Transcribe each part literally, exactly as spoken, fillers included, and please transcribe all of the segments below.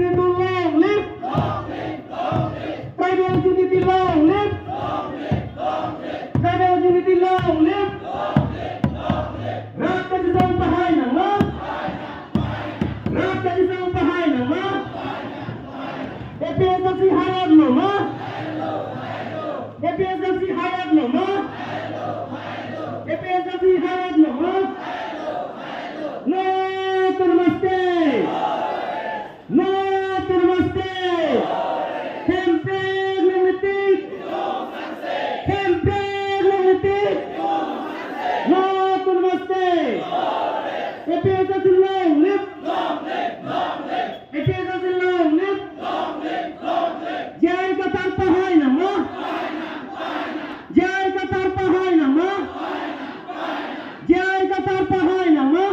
Long live! Tribal unity long live! Tribal unity long live! Rat kachisong pahai nangma? Rat kachisong pahai nangma? A P H L C hai-etlo ma? A P H L C hai-etlo ma? A P H L C hai-etlo ma? No to Namaste! No to Namaste! Hemprek longletik! Hemprek longletik! No to Namaste! A P H L C long live! A P H L C long live! J I Kathar pahai nangma? J I Kathar pahai nangma? J I Kathar pahai nangma?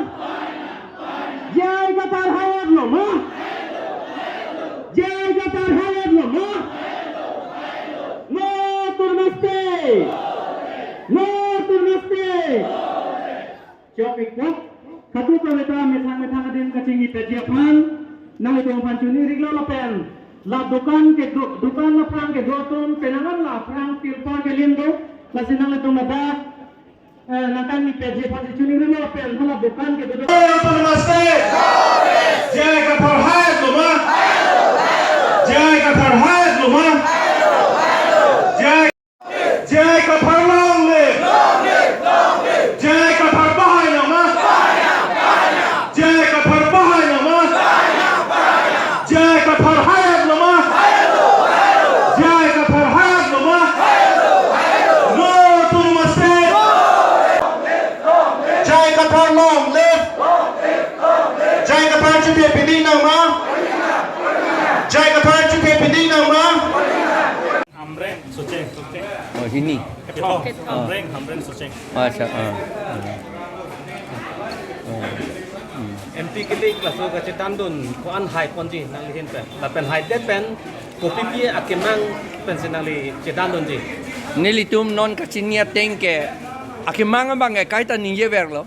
J I Kathar hai-etlo ma? J I Kathar hai-etlo ma? No to Namaste! No to Namaste! Chok-ik kok, katu kaveta methang methang adim kachingki petji aphan, nanglitum aphan choningri-iklo lapen, la dukan kedo, dukan aphrang kedo atum, penang an la aphrang tirpon kelim do, lasi nanglitum ladak, eh, nangkangni petji aphan si choningri-iklo lapen, hala dukan kedo do. Namaste! J I Kathar hai-etlo ma? J I Kathar hai-etlo ma? J I J I Kathar long live! J I Kathar pahai nangma? J I Kathar pahai nangma? J I Kathar hai-etlo ma? J I Kathar hai-etlo ma? No to Namaste! J I Kathar long live! J I Kathar chephe piding nangma? J I Kathar chephe piding nangma? Hamren Socheng, Socheng. Oh, hini. Kethom. Kethom. Hamren, Hamren Socheng. Oh, acha, ah. M P kili laso kachethandun ko-an haiponji nangli ahin pen. Lapen haidet pen kopi pi akemang pensi nangli chethandunji? Nelitum non kachini ateng ke akemang abang ke kaita ningjeverlo.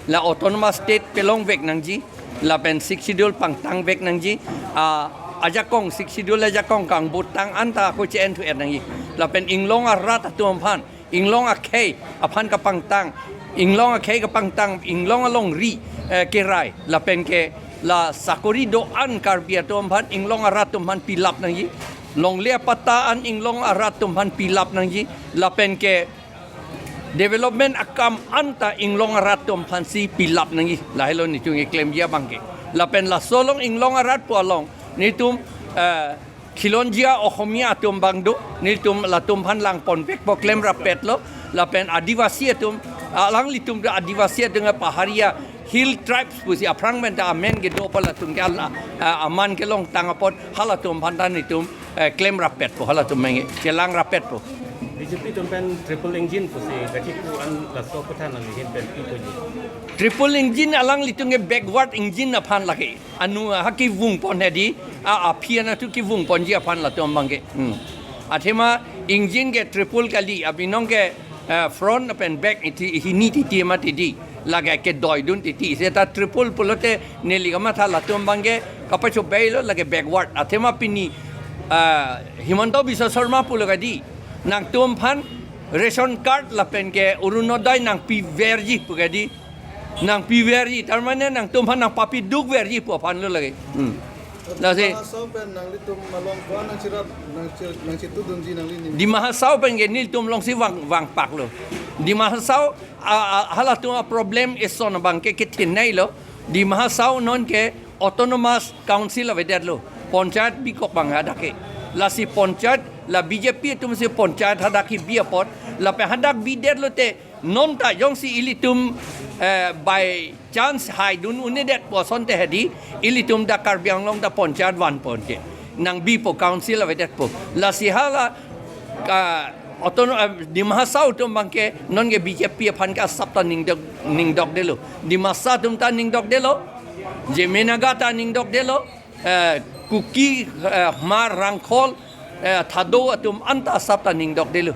La autonomous state pelongvek nangji, lapen Sixth Schedule pangtangvek nangji, a, ajakong, Sixth Schedule ajakong kangbutang anta ako che-en thu-et nangji. Lapen inglong arat atum aphan, inglong akhei aphan kapangtang, inglong akhei kapangtang, inglong alongri, eh, kerai, lapen ke la sakori do-an Karbi atum aphan, inglong arat atum aphan pilap nangji. Longle apatta an inglong arat atum aphan pilap nangji, lapen ke development akam anta inglong arat atum aphansi pilap nangji. Lahelo netum keklemji abang ke. Lapen laso along inglong arat pu along netum, eh, khilonjia Ohomia atum abang do, netum latum aphan langponvekpo, klemrappetlo. Lapen Adivasi atum, alanglitum do Adivasi atum ke paharia hill tribes pusi aphrang pen ta amen kedo apot latum ke ala, eh, aman kelongtang apot halatum aphan ta netum eh, klemrappetpo, halatum menge, chelangrappetpo. B J P atum pen triple engine pusi kachipu an laso aphuthak nangli ahin pen pi puji? Triple engine alanglitum ke backward engine aphan lake. Anu ha kevungpon hedi, a, aphi anatthu kevungponji aphan latum abang ke. Hmm. Athema engine ke triple kali, abinong ke eh, front lapen back iti hini titi ma titi. Lake kedoidun titi. Seta triple pulote neli kamatha latum abang ke kapachobei lo lake backward. Athema pini, eh, Himanta Biswa Sarma pulo kedi. Nangtum aphan ration card lapen ke Orunodoi nangpiverji pu kedi. Nangpiverji. Tar mane nangtum aphan nangpapidukverji pu aphan lo lake. Hmm. Lasi Dima Hasao pen nanglitum along ko-an nangcherap, nangche-, nangchetudunji nangli ning? Dima Hasao pen ke nelitum alongsi vang, vangpaklo. Dima Hasao, a, a, halatum aproblem eson abang ke kethenei lo. Dima Hasao non ke autonomous council avedetlo. Panchayat bikok abang hadak ke. Lasi panchayat, la B J P atumsi panchayat hadak kebi apot. Lapen hadak bidetlote, non ta jongsi ilitum, eh, by chance haidun un-edetpo asonte hedi, ilitum ta Karbi Anglong ta panchayat vanpon ke. Nangbipo, council avedetpo. Lasi hala, ah, autono-, ah, Dima Hasao atum abang ke non ke B J P aphan ke asap ta ningdok, ningdokdetlo. Dimasa atum ta ningdokdetlo. Zeme Naga ta ningdokdetlo. Eh, Kuki, eh, Hmar, Rangkhol, eh, Thado atum anta asap ta ningdokdetlo.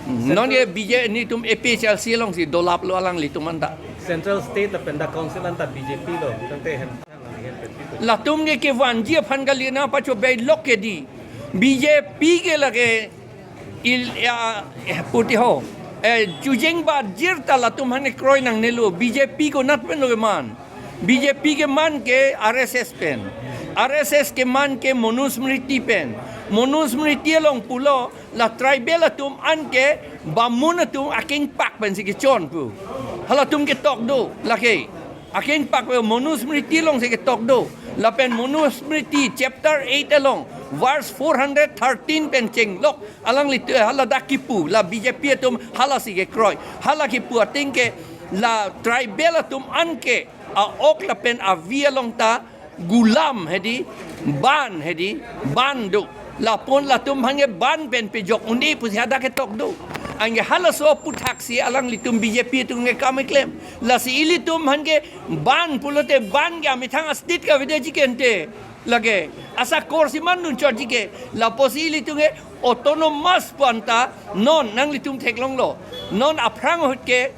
Hmm, non ke B J P netum A P H L C alongsi dolaplo alanglitum anta. Central, state lapen dak council anta B J P lo, tangte hem, hem nangli ahin. Latum ke kevanji aphan kali, nangpachobei lok ke di. B J P ke lake il, ya, eh, puti ho. Eh, chujeng bat jir ta latum aphan kroi nangnelo. B J P konat pen lo keman? B J P keman ke R S S pen. R S S keman ke Manusmriti pen. Manusmriti along pulo, la tribal atum anke Bamun atum akengpak pensi kechon pu. Halatum ketok do, lake. Akengpak pen Manusmriti alongsi ketok do. Lapen Manusmriti chapter eight along, verse four hundred thirteen pen chenglok, alanglitum haladak kipu, la B J P atum halasi kekroi. Hala kipu ateng ke, la tribal atum anke a-ok lapen avi along ta gulam hedi, ban hedi, ban do. Lapen latum aphan ke ban pen pejok un-e pusi hadak ketok do. Anke halaso aputhaksi alanglitum B J P atum ke kam keklem. Lasi ilitum aphan ke ban pulote ban ke amethang a-state kavedetji ke ante. Lake, asakor si mandun chotji ke. Lapusi ilitum ke autonomous pu anta non nanglitum theklonglo. Non aphrang ahut ke,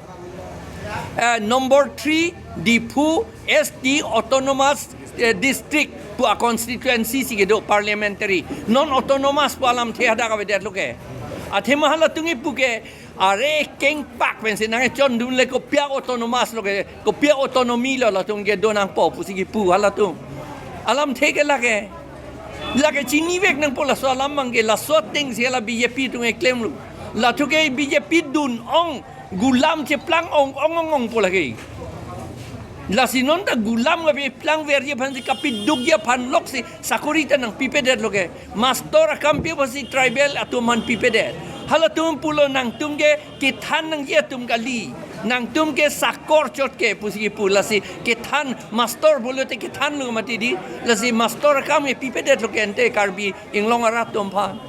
eh, number three, Diphu S T autonomous, eh, district pu a-constituency si kedo parliamentary. Non autonomous pu alamthe hadak avedetlo ke. Athema halatum kipu ke, are kengpak pensi nangchondunle, kopi a-autonomous lo ke, kopi a-autonomy lo, latum kedo nangpo pusi kipu halatum. Alamthe ke lake. Lake chinivek nangpo laso alam abang ke, laso atengsi la B J P atum keklemlo. Latum ke B J P dun-ong, gulam cheplang ong ong ong ong pu lake. Lasi non ta gulam kapeplang verji aphansi, kapedukji aphan loksi sakori ta nangpipedetlo ke. Mastor akam pi apotsi tribal atum aphan pipedet. Halatum pulo nangtum ke kethan nangji atum kali. Nangtum ke sakor chot ke pusi kipu, lasi kethan mastor pulote kethanlo mati di. Lasi mastor akam ke pipedetlo ke ante Karbi Anglong arat atum aphan.